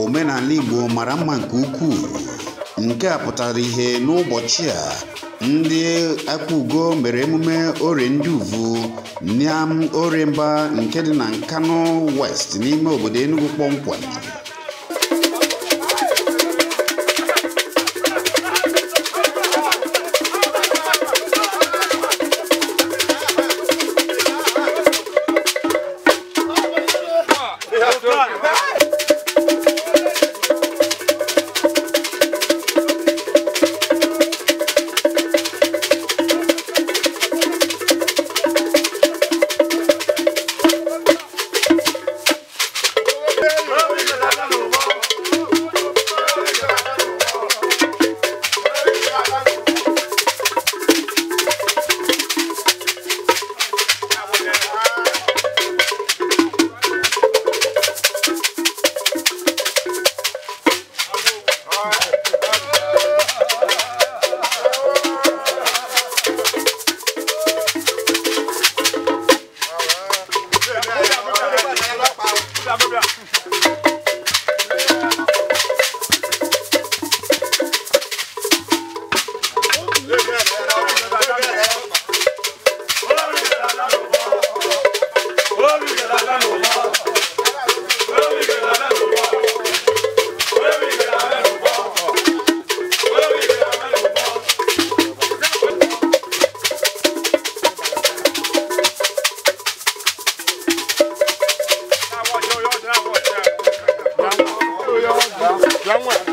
Omenala Igbo mara mma nke ukwuu. Nke a pụtara ihe n'ụbọchị a ndị Akpugo mere emume Orie Ndị Uvu na Orie Mba nke dị na Nkanu West n'ime obodo Enugu kpọmkwem. Bịa nwa.